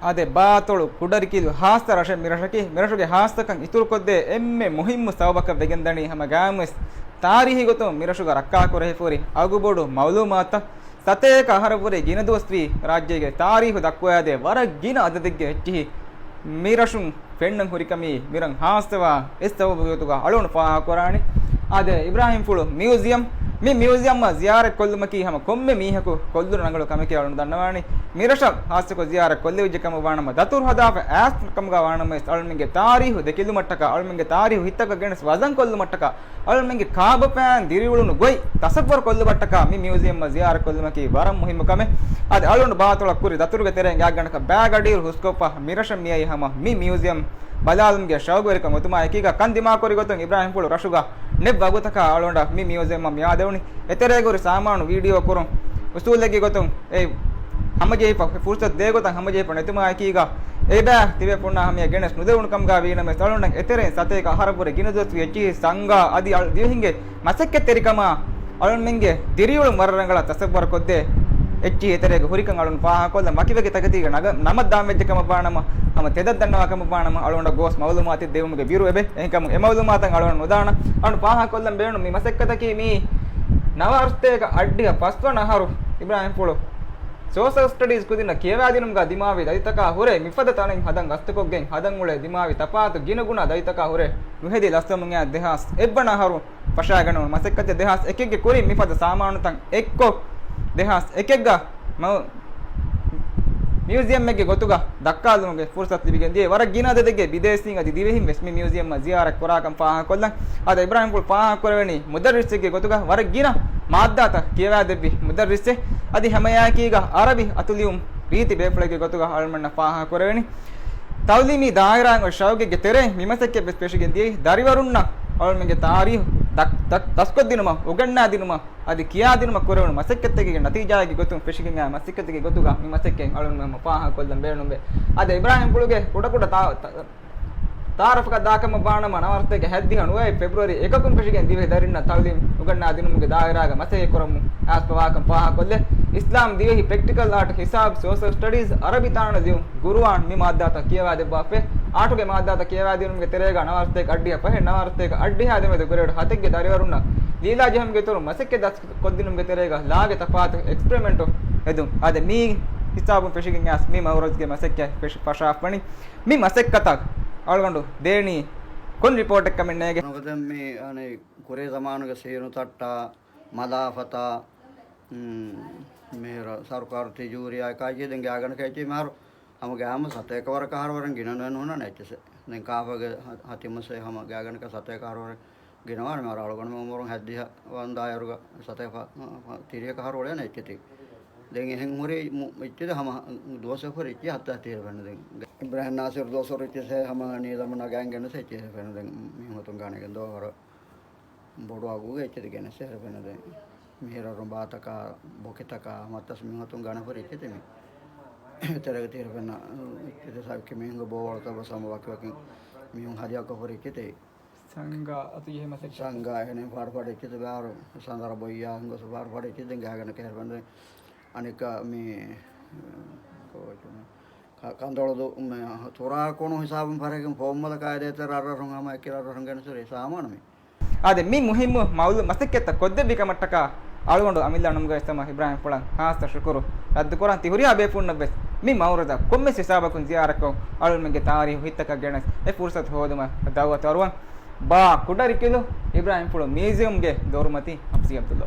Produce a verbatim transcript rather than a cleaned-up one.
އާދެ، ބާތޮޅު ކުޑަރިކިލު ހާއްސަ ރަށެއް މިރަށަކީ. މިރަށުގެ ހާއްސަކަން އިތުރުކޮށްދޭ އެންމެ މުހިއްމު ސަބަބަކަށް ވެގެންދަނީ ހަމަ ގާމުވެސް ތާރީހީ ގޮތުން މިރަށުގަ ރައްކާކުރެވިފަހުރި އަގުބޮޑު މައުލޫމާތަށް. ސަތޭކަ އަހަރަށްވުރެ ގިނަ ދުވަސްވީ ރާއްޖޭގެ ތާރީހު ދައްކަވާދޭ ވަރަށް ގިނަ އަދަދެއްގެ އެއްޗިހި މިރަށުން ފެންނަން ހުރިކަމީ މިރަށް ހާއްސަވާ އެއް ސަބަބުގެ ގޮތުގަ އަޅުގަނޑު ފާހަގަކުރާނީ. އާދެ، އިބްރާހިމްފުޅު މިއުޒިއަމް، މި މިއުޒިއަމްއަށް ޒިޔާރަތް ކޮށްލުމަކީ ހަމަ ކޮންމެ މީހަކު ކޮށްލުން ރަނގަޅު ކަމެކޭ އަޅުގަނޑު ދަންނަވާނީ. މިރަށަށް ހާއްސަކޮށް ޒިޔާރަތް ކޮށްލެވިއްޖެ ކަމަށް ވާނަމަ، ދަތުރު ހަދާފަ އައިސް ކަމުގަ ވާނަމަވެސް، އަޅުމެންގެ ތާރީހު ދެކިލުމަށްޓަކާ، އަޅުމެންގެ ތާރީހު ހިތަކަށް ގެނެސް ވަޒަން ކޮށްލުމަށްޓަކާ، އަޅުމެންގެ ކާބަފައިން ދިރިއުޅުނު ގޮތް ތަސައްވަރު ކޮށްލުމަށްޓަކާ މި މިއުޒިއަމްއަށް ޒިޔާރަތް ކޮށްލުމަކީ ވަރަށް މުހިއްމު ކަމެއް. އަދި އަޅުގަނޑު ބާތޮޅަށް ކުރި ދަތުރުގެ ތެރެއިން ގާތްގަނޑަކަށް ބައިގަޑިއިރު ހުސްކޮށްފަ މިރަށަށް މިއައީ ހަމަ މި މިއުޒިއަމް ބަލާލުމުގެ ޝައުގުވެރިކަން އޮތުމާ އެކީގަ ކަން ދިމާކުރި ގޮތުން އިބްރާހިމްފުޅު ރަށުގަ ނެތް ވަގުތަކާ އަޅުގަނޑަށް މި މިއުޒިއަމަށް މިއާދެވުނީ. އެތެރޭގަ ހުރި ސާމާނު ވީޑިއޯ ކުރުން އުސޫލެއްގެ ގޮތުން އެ ހަމަޖެހިފަ، ފުރުސަތު ދޭ ގޮތަށް ހަމަޖެހިފަ ނެތުމާ އެކީގަ އެބަ ތިބޭފުޅުންނާ ހަމަޔަށް ގެނެސް ނުދެވުނު ކަމުގަ ވީނަމަވެސް، އަޅުގަނޑަށް އެތެރެއިން ސަތޭކަ އަހަރަށްވުރެ ގިނަ ދުވަސްވީ އެއްޗިހި ސަންގާ އަދި އަޅު ދިވެހިންގެ މަސައްކަތްތެރިކަމާ އަޅުމެންގެ ދިރިއުޅުން ވަރަށް ރަނގަޅަށް ތަސައްވަރު ކޮށްދޭ އެއްޗިހި އެތެރޭގަ ހުރިކަން އަޅުން ފާހަގަކޮށްލަން. ވަކިވަކި ތަކެތީގެ ނަގަ-، ނަމަށް ދާން ވެއްޖެ ކަމަށް ވާނަމަ، ހަމަ ތެދަށް ދަންނަވާ ކަމަށް ވާނަމަ، އަޅުގަނޑަށް ގޯސް މައުލޫމާތެއް ދެވުމުގެ ބިރު އެބެ. އެހެންކަމުން އެ މައުލޫމާތަށް އަޅުގަނޑު ނުދާނަން. އަޅުން ފާހަގަކޮށްލަން ބޭނުން މި މަސައްކަތަކީ މީ ނަވާރަސްތޭކަ އަށްޑިހަ ފަސްވަނަ އަހަރު އިބްރާހިމްފުޅު ސޯޝަލް ސްޓަޑީޒް ކުދިންނަށް ކިޔަވާދިނުމުގަ ދިމާވި ދަތިތަކާ ހުރެ މިފަދަ ތަނެއް ހަދަން ގަސްތުކޮށްގެން ހަދަން އުޅޭ ދިމާވި ތަފާތު ގިނަގުނަ ދަތިތަކާ ހުރެ ނުހެދި ލަސްވަމުން އައި ދެހާސް އެއްވަނަ އަހަރު ފަށާގަނެވުނު މަސައްކަތެއް. ދެހާސް އެކެއްގެ ކުރިން މިފަދަ ސާމާނުތައް އެއްކޮށް، ދެހާސް އެކެއްގަ މަ-، މިއުޒިއަމެއްގެ ގޮތުގަ ދައްކާލުމުގެ ފުރުސަތު ލިބިގެން ދިޔައީ. ވަރަށް ގިނަ އަދަދެއްގެ ބިދޭސީން އަދި ދިވެހިން ވެސް މި މިއުޒިއަމަށް ޒިޔާރަތް ކުރާކަން ފާހަގަކޮށްލަން. އާދެ، އިބްރާހިމްފުޅު ފާހަގަކުރެވެނީ މުދައްރިސެއްގެ ގޮތުގަ ވަރަށް ގިނަ މާއްދާތައް ކިޔަވާދެއްވި މުދައްރިސެއް. އަދި ހަމައެއާއެކީގަ އަރަބި އަތުލިޔުން ރީތި ބޭފުޅެއްގެ ގޮތުގަ އަޅުމެންނަށް ފާހަގަކުރެވެނީ. ތައުލީމީ ދާއިރާއިން އޮތް ޝައުގެއްގެ ތެރެއިން މި މަސައްކަތް ވެސް ފެށިގެން ދިޔައީ. ދަރިވަރުންނަށް އަޅުމެންގެ ތާރީހު ދަ-، ދަ-، ދަސްކޮށްދިނުމަށް، އުގަންނާދިނުމަށް އަދި ކިޔާދިނުމަށް ކުރެވުނު މަސައްކަތްތަކެއްގެ ނަތީޖާއެއްގެ ގޮތުން ފެށިގެން އާ މަސައްކަތެއްގެ ގޮތުގަ މި މަސައްކަތް އަޅުން ހަމަ ފާހަގަކޮށްލަން ބޭނުންވޭ. އަދި އިބްރާހިމްފުޅުގެ ކުޑަކުޑަ ތާ-، ތާ-، ތާރަފަކަށް ދާކަމަށް ވާނަމަ، ނަވާރަސްތޭކަ ހަތްދިހަ ނުވައެއް ފެބްރުއަރީ އެކަކުން ފެށިގެން ދިވެހި ދަރިންނަށް ތައުލީމް އުގަންނާދިނުމުގެ ދާއިރާގަ މަސައްކަތް ކުރަމުން އައިސްފަވާކަން ފާހަގަކޮށްލޭ. އިސްލާމް ދިވެހި ޕްރެކްޓިކަލް އާޓް، ހިސާބް، ސޯޝަލް ސްޓަޑީޒް، އަރަބި ތާނަ ލިޔުން، ގުރުއާން މި މާއްދާތައް ކިޔަވާދެއްވާފައި. އާޓުގެ މާއްދާތައް ކިޔަވާދިނުމުގެ ތެރޭގަ ނަވާރަސްތޭކަ އަށްޑިހަ ފަހެއް، ނަވާރަސްތޭކަ އަށްޑިހަ ދެމެދު ގްރޭޑް ހަތެއްގެ ދަރިވަރުންނަށް ލީލާ ޖެހުމުގެ އިތުރުން މަސައްކަތް ދަސްކޮށްދިނުމުގެ ތެރޭގަ ލާގެ ތަފާތު އެކްސްޕެރިމެންޓު ހެދުން. އާދެ، މީ ހިސާބުން ފެށިގެން އައިސް މި މައުރަޒްގެ މަސައްކަތް ފެށި ފަށާފަނި. މި މަސައްކަތަށް އަޅުގަނޑު ދޭނީ ކޮން ރިޕޯޓެއްކަމެއް ނޭގެ؟ ނުކުތެ މި އަނެއް ކުރީ ޒަމާނުގެ ސީނު ތައްޓާ، މަލާފަތާ، މް، މިހިރަ ސަރުކާރު ތިޖޫރިއާ ކާއްޗި ދެން ގާގަނޑަކަށް އެއްޗެއް މިހާރު ހަމަ ގާމަ ސަތޭކަ ވަރަކަށް އަހަރު ވަރަށް ގިނަ ނުވެ ނޫން އެއްޗެއް. ދެން ކާފަގެ ހަ-، ހަތިމަސް ހަމަ ގާގަނޑަކަށް ސަތޭކަ އަހަރު ވަރަށް ގިނަވާނެ. މިހާރު އަޅުގަނޑުމެން އުމުރުން ހަތްދިހަ ވަންދާ އޭރުގަ ސަތޭކަ ފަ-، ފަ-، ތިރީހަކަށް އަހަރު އުޅޭނެ އެއްޗެތި. ދެން އެހެން ހުރި މު-، އެއްޗެތި ހަމަ ދުވަސް ހުރި އެއްޗެއް ހައްތާ ތިހަ ފެންނަ ދެން. އިބްރާހިމް ނާސިރު ދުވަސް ހުރި އެއްޗެއް ހަމަ ނީލަމު ނަގާން ގެންނަސް އެއްޗެއް ފެންނަ ދެން މީހުން ގާނެގެން ދޯ ހަރު. ބޮޑު އަގުގެ އެއްޗެތި ގެނެސް ހެރެފެންނަ ދެން. މިހިރަ ރުނބާތަކާ، ބޮކިތަކާ، ހަމައަށް މިހޮތުން ގަނެފުރި އެއްޗެތި މި. ތެރޭގަ ތިހިރެފެންނަ އެއްޗެތި ސައިކި މީހުންގެ ބޯވަޅުތައް ވެސް ހަމަ ވަކިވަކިން މީހުން ހަދިޔާކޮށްފުރި އެއްޗެތި. ސަނގާ އަތު ޖެހޭ މަސައްކަތް. ސަނގާ އެހެނެއް ފާޑު ފާޑު އެއްޗެތި ބާރު، ސަނދަރަ ބޮއްޔާ ހިނގޮސް ފާޑު ފާޑު އެއްޗެތި ދެން ގާގަނޑަކަށް ހެރެފެންނަ ދެން. އަނެއްކާ މި، ކޯޗު މި. ކަ-، ކަނދޮޅު ދު-، މެ، ތުރާކުނު ހިސާބުން ފަރެއްގެން ފޯއްމަލަކާ ދޭތެރެ އަށްރަށުން ހަމަ އެކި ރަށްރަށުން ގެނެސް ހުރި ސާމާނު މި. އާދެ، މި މުހިއްމު މައުލޫ މަސައްކަތްތައް ކޮށްދެއްވި ކަމަށްޓަކާ އަޅުގަނޑު އަމިއްލަ ނަމުގައި ސަމާ އިބްރާހިމް ފުޅަށް ހާއްސަ ޝުކުރު ރައްދުކުރަން. ތި ހުރިހާ ބޭފުޅުންނަށް ވެސް މި މައުރަޒަށް ކޮންމެސް ހިސާބަކުން ޒިޔާރަތްކޮށް، އަޅުގަނޑުމެންގެ ތާރީހު ހިތަކަށް ގެނެސް އެ ފުރުސަތު ހޯދުމަށް ދައުވަތު އަރުވަން. ބާ ކުޑަރިކިލު އިބްރާހިމް ފުޅު މިއުޒިއަމްގެ ދޮރުމަތީ ހަމްޒީ އަބްދުﷲ.